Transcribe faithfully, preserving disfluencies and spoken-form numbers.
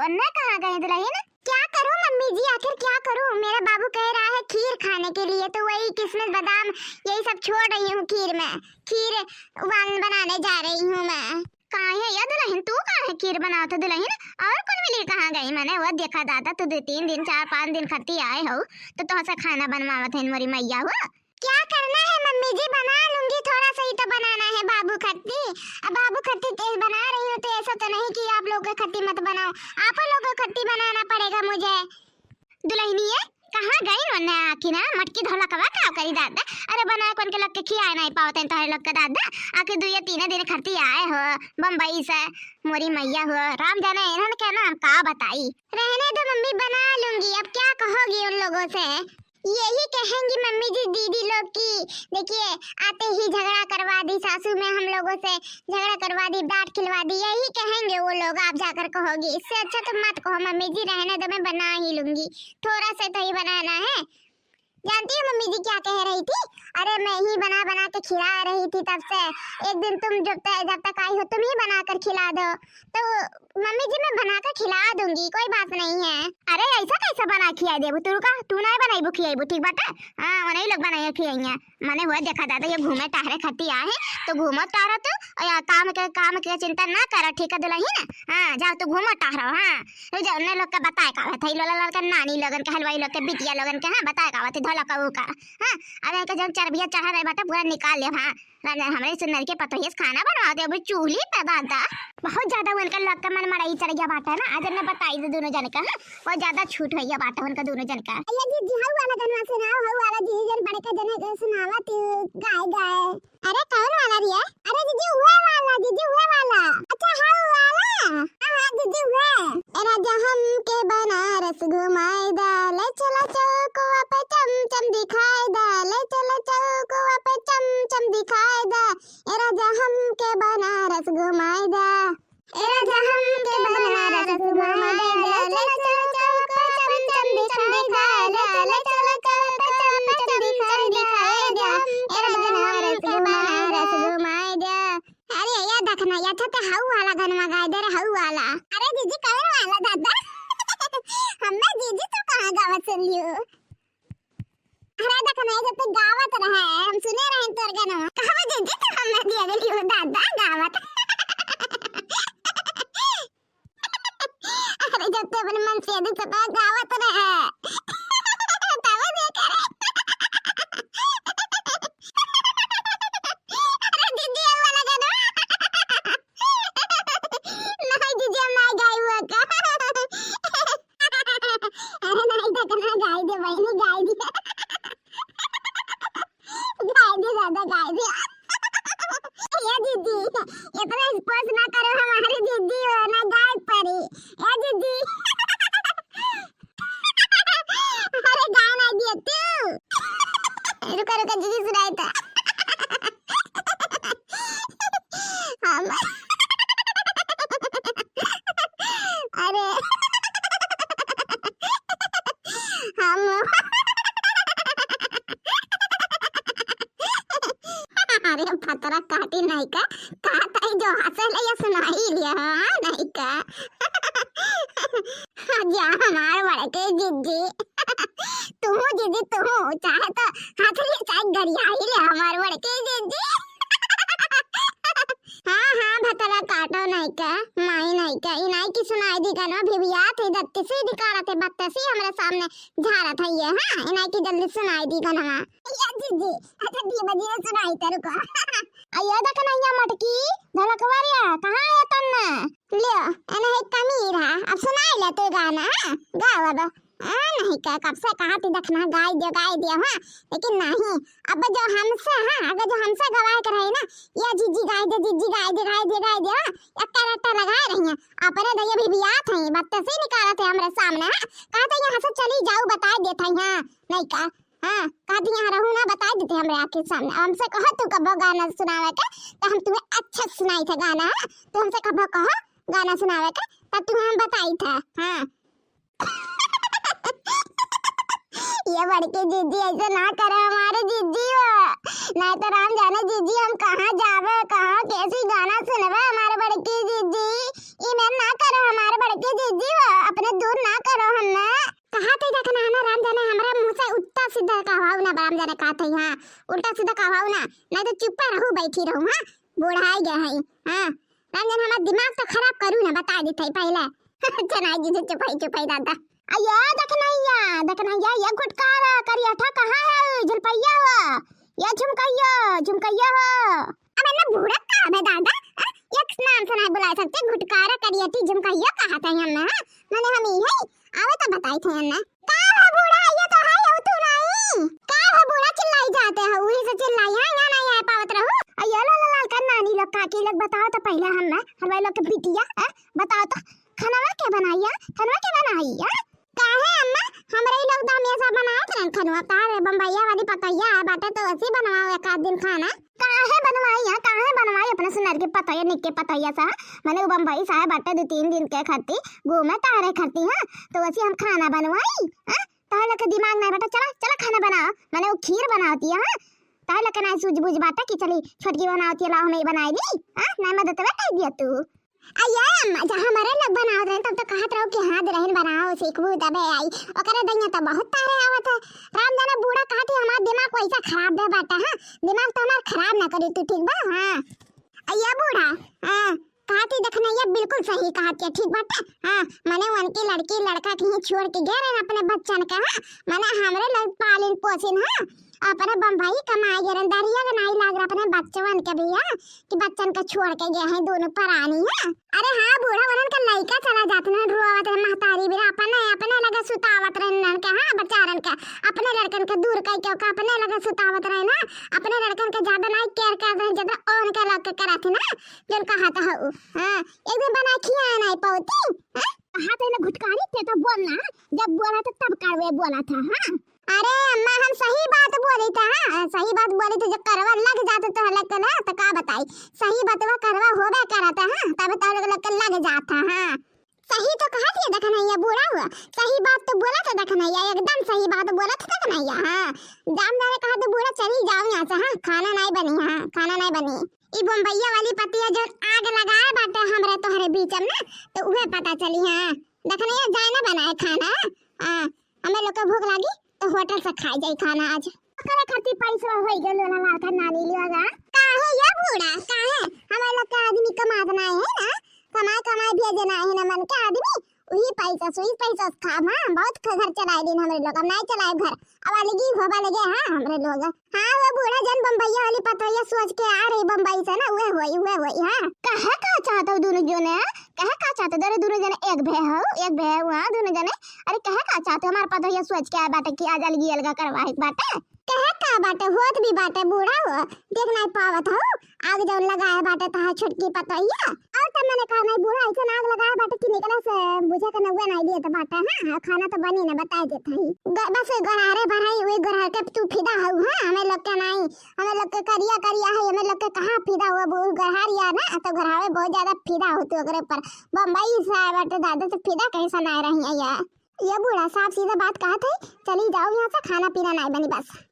मैं कहाँ गई दुलहिन? क्या करूँ मम्मी जी, आखिर क्या करूँ? मेरा बाबू कह रहा है खीर खाने के लिए, तो वही किशमिश बादाम यही सब छोड़ रही हूँ खीर में, खीर बन-, बनाने जा रही हूँ मैं। काहे या दुलहिन, तू काहे खीर बनावत है दुलहिन? और कुल मिली कहाँ गई? मने वो देखा दादा, तू दो तीन दिन, चार पाँच दिन खत्ती आए हो, तो तोहसे खाना बनवावत है मोरी मैया हो। क्या करना है मम्मी जी, बना लूंगी, थोड़ा सा ही तो बनाना है बाबू खत्ती। अब बाबू खत्ती तेज बना रही हूँ तो ऐसा तो नहीं कि आप लोग के खत्ती मत बनाओ, आप लोग के खत्ती बनाना पड़ेगा मुझे। दुलहिनिया, कहाँ गई वन्ने आखिर ना? मटकी धोलकवा का करी दादा? अरे बनाए कौन के लोग के खियाए नहीं पावत हैं तोहरे लोग के दादा। आखिर दुइये तीन दिन खत्ती आए हो बम्बई से, मोरी मैया हो, राम जाने इन्हन के ना हम का बताई। रहने दो मम्मी, बना लूंगी, अब क्या कहोगी उन लोगों से? यही कहेंगी मम्मी जी दीदी लोग की, देखिए आते ही झगड़ा करवा दी सासू में हम लोगों से, झगड़ा करवा दी, डांट खिलवा दी, यही कहेंगे वो लोग, आप जाकर कहोगी। इससे अच्छा तो मत कहो मम्मी जी, रहने दो, मैं बना ही लूंगी, थोड़ा सा तो ही बनाना है। जानती हो मम्मी जी क्या कह रही थी? अरे मैं ही बना बना के खिला रही थी तब से, एक दिन तुम जब तक, जब तक आई हो तुम ही बना कर खिला दो। तो मम्मी जी मैं बना के खिला दूंगी, कोई बात नहीं है। अरे ऐसा कैसे बना खिया देबू तू? रुका, तू नहीं बनाईबू खियाईबू, ठीक बाटे? हाँ, वही लोग बनाए खियाइए। मने हुआ देखा दादा ये घूमे टहरे खत्ती आहे, तो घूमो टहरो तू, और या काम के, काम के चिंता ना करो, ठीक है दुलहिन? हाँ, जाओ तू घूमो टहरो, हाँ। तो जौने लोग के बताए का आवत है, लोला लाल के नानी लोगन के, हलवाई लोग के बिटिया लोगन के, हाँ, बताए का आवत है, धोला कहू का, हाँ। अब इनके जौन चरबिया चढ़ा रहे बाटे, पूरा निकाल लेब, हाँ। राजा हमरे सुंदर के पतोहिया से खाना बनवा दे, अभी चूल्ही पे दादा। बहुत ज्यादा उनका लोग का मन मड़ई चढ़ गया बाटे ना, आज हमने बताई दे दोनों जन का, हाँ। बहुत ज्यादा छूट हो गया बाटे उनका दोनों जन का। अरे दीदी, हऊ वाला गनवा सुनाओ, हऊ वाला दीदी जन बड़े का जने के सुनावा तू, गाए गाए। अरे कौन वाला रिया? अरे दीदी उहे वाला, दीदी उहे वाला। अच्छा हऊ वाला? हाँ हाँ दीदी उहे। ए राजा हमके बनारस घुमाई दा, ले चला चौकवा पे चम चम दिखाई दा, ले चला चौकवा पे चम चम दिखाई दा। ए राजा हमके बनारस घुमाई दा। ए राजा हमके बनारस घुमाई दा, ले चला चौक पे चम चम दिखाई दा, ले चला चौक पे चम चम दिखाई दा। ए राजा हमके बनारस घुमाई दा। अरे या देखना, या अच्छा ते हऊ वाला गनवा गाए दे रे, हऊ वाला। अरे दीदी कौन वाला दादा? हमें दीदी तू कहाँ गावत सुन लियो? अरे देखना, ये जब तक गावत रहे, हम सुने रहे तोर गनवा। कहाँ दीदी तू हमें दिया गेली हो दादा गावत? अरे जब ते अपने मन से यदि सदा गावत रहे, तब देख रहे। अरे दीदी, अब वाला गाना। नहीं दीदी, हम नहीं गाई हुआ का। अरे नहीं तो कहाँ गाई दे बहनी, गाई दे। गाई दे दादा, गाई दे। ये दीदी, इतना स्पर्श ना करो हमारे दीदी, वरना गाय परी। ये दीदी। अरे गाना दिया तू। रुका, रुका, दीदी सुनाई था। हम, अरे, हम अरे फतरा काटी नहीं का, कहा ताई जो हंसे ले या सुनाई लिया, हाँ, नहीं का। जा हमार बड़के जिज्जी, तू जिज्जी तू, चाहे तो हाथ ले चाहे गरिया ही ले हमार बड़के जिज्जी। हाँ, हाँ, भतरा काटो नहीं का, माई नहीं का, इनाई की सुनाई दी गनवा भिबिया थे, दत्ती से दिकारत है, बत्ती से हमरे सामने झारत है ये, हाँ, इनाई की जल्दी सुनाई दी गनवा। या जिज्जी, अच्छा, दी बजी सुनाई तेरे को। अयो देख नैया मटकी, ढोलकवरिया, कहाँ है तन्ने? लियो, एने है कमीर है, अब सुनाई ले तू गाना, हाँ? गाओ अब। हाँ, नहीं का, कब से कहा थी देखना, गाई दियो, गाई दियो, हाँ? लेकिन नहीं, अब जो हमसे, हाँ, अगर जो हमसे गवाए के रही ना, या जिज्जी गाई दे, जिज्जी गाई दे, गाई दे, गाई दे, हाँ? एक character लगाए रही हैं, अपने दैया भी बियात हैं, बत्ती से निकालत है हमरे सामने, हाँ? कहते यहाँ से चली जाऊ, बताए देते हैं, हाँ? नहीं का, हाँ? कहती यहाँ रहू ना, बताए देते हमरे आँखी सामने, हमसे कहो तू कबो गाना सुनावे के, तो हम तुम्हें अच्छा सुनाई था गाना, हाँ? तू हमसे कबो कहो गाना सुनावे के, तब तुम्हें हम बताई था, हाँ? ये बड़की जिज्जी ऐसे ना करे हमारे जिज्जी हो, नहीं तो राम जाने जिज्जी हम कहाँ जावे, कहाँ कैसी गाना सुनवे हमारे बड़की जिज्जी, ये मैं ना करे हमारे बड़की जिज्जी हो। बैठी रहू, हाँ? बूढ़ाइ गए हैं, हाँ? राम जाने हमार दिमाग तो खराब करू ना, बताइ देत हई पहिले। जनाई जी से चुपाई चुपाई दादा। अये दखनैया, दखनैया, ये घुटकारा करियठा कहाँ है? झुलपैया हो, ये झुमकैया, झुमकैया हो। अब एन्ने बूढ़ा का बे दादा? हाँ? एक नाम से नाहीं बुलाइ सकते, घुटकारा करियठी झुमकैया कहत हई हम, हाँ? मने हम ई है, आवे तो बताइत हई एन्ने। का हो बूढ़ा, ये तो है, हो तू नाहीं? का हो बूढ़ा, चिल्लाई जाते हो, वही से चिल्लाई, हाँ, यहाँ नाहीं आइ पावत रहू। अये ला ला ला, का नानी लोग, काकी लोग, बताओ तो पहिले हम ना, हलवाई लोग के बिटिया, हाँ? बताओ तो, खनवा के बनाई, हाँ? खनवा के बनाई, हाँ? काहे अम्मा, हमरे ही लोग तो हमेशा बनावत रहन खनवा, का रे, बम्बैया वाली पतैया है बाटे तो वैसे बनवाओ एक आध दिन खाना। काहे बनवाई, हाँ? काहे बनवाई अपने सुनर के पतैया, निक के पतैया सा, हाँ? मने वो बम्बई से आए बाटे दो तीन दिन के खातिर, घूमे तारे खातिर, हाँ? तो वैसे हम खाना बनवाई, हाँ? ताहे लोग के दिमाग नाहीं बाटे, चला, चला खाना बनाओ, मने वो खीर बनावती है, हाँ? ताहे लोग के नाहीं सूझ बूझ बाटे कि चली छोटकी बनावती है, लाओ हम ही बनाई ली, हाँ? नाहीं मदद तो कर दिया तू। अये अम्मा, जब हमरे लोग बनावत रहे तब तो कहत रहो कि हाँ दुल्हन बनाओ सीखबू तबे आई, ओकरे दइया तो बहुत तारे आवत है। राम जाने बूढ़ा कहत ही हमार दिमाग वैसा खराब दे बाटे, हाँ? दिमाग तो हमार खराब ना करी तू, ठीक बा? हाँ। अये बूढ़ा, हाँ, कहत ही दखनैया बिल्कुल सही कहत है, ठीक बाटे? हाँ, मने उनकी लड़की लड़का कहीं छोड़ के गए रहे अपने बच्चन के, हाँ? मने हमरे लोग पालिन पोसिन, हाँ? अपने बम्बई कमाए गए रहे, दरिया के नाहीं लाग रहा अपने बच्चवन के भी, हाँ? कि बच्चन के छोड़ के गए हैं दोनों परानी, हाँ? अरे हाँ, बूढ़ा वरन के लइका चला जात रहन, रोवत रहे महतारी बिना, अपने, अपने लगे सुतावत रहन उनके, हाँ, बेचारन के, अपने लड़कन के दूर कइ के ओका अपने लगे सुतावत रहे ना, अपने लड़कन के ज्यादा नाहीं care करत रहे, ज्यादा ओनके लगे करत ही ना, जौन कहत हऊ, हाँ, एक दिन बना खिया नाहीं पउती, हाँ? कहा तो ना घुटकारी थे तो बोलना, जब बोला तो तब करवे बोला था, हाँ? अरे अम्मा, हम सही बात बोली था, हाँ, सही बात बोली था, जब करवा लग जात तो हलक ना, तो का बताई, सही बतवा करवा होबे करत, हाँ, तब तो लोग, लोग के लग जात, हाँ। सही तो कहत ही दखनैया बूढ़ा हुआ, सही बात तो बोलत है दखनैया, एकदम सही बात बोलत है दखनैया, हाँ। जाम जाने कहा तो बूढ़ा चली जाओ यहाँ से, हाँ, खाना नाहीं बनी, हाँ, खाना नाहीं बनी। ई बम्बैया वाली पतिया जो आग लगाए बाटे हमरे तोहरे बीच में ना, तो उहे पता चली, हाँ। दखनैया जाए ना बनाए खाना, हाँ, हमें लोग के भूख लागी तो होटल से खाए जाई खाना आज। ओकरे खातिर पैसा होई गल वाला लड़का नानी लिया गा। काहे ये बूढ़ा, काहे? हमारे लोग के आदमी कमात नाहीं है ना, कमाए कमाए भेजे नाहीं है ना मन के आदमी, वही पैसा से, वही पैसा से खाब, हाँ, बहुत ख-, घर चलाए दिन हमरे लोग, अब नाहीं चलाए घर, अब अलगी होबा लगे, हाँ, हमरे लोग। हाँ, वो बूढ़ा जन बम्बैया वाली पतोहिया सोच के आ रही बम्बई से ना, उहे होई, उहे होई, हाँ। कहे का चाहत हो दोनों जने, हाँ? कहे का चाहत हो? अरे दोनों जने एक भे हो, एक भे हो, हाँ, दोनों जने। अरे कहे का चाहत हो? हमार पतोहिया सोच के आए बाटे कि आज अलगी अलगा करवाए के बाटे। कहे का बाटे, होत भी बाटे बूढ़ा हो, देख नाहीं पावत हो, आग जौन लगाए बाटे तहार छोटकी पतोहिया। और तब मैंने कहा, "नाहीं बूढ़ा, ऐसे आग लगाए बाटे कि निकले से बुझे के नौवे नाहीं दिए तो बाटे, हाँ, और खाना तो बनी ना, बताए देत हई। ग-, बस गड़ारे बढ़ाई, वही गड़ार के तू फिदा हऊ, हाँ, हमें लोग के नाहीं, हमें लोग के करिया करिया है, हमें लोग के कहाँ फिदा हुआ, वो गड़ार या ना, तो गड़ारे बहुत ज्यादा फिदा हो तू ओकरे पर, बम्बई से आए बाटे दादा, तो फिदा कहीं से नाहीं रही है यार।" ये बूढ़ा साफ सीधा बात कहत है, चली जाओ यहाँ से, खाना पीना नाहीं बनी बस।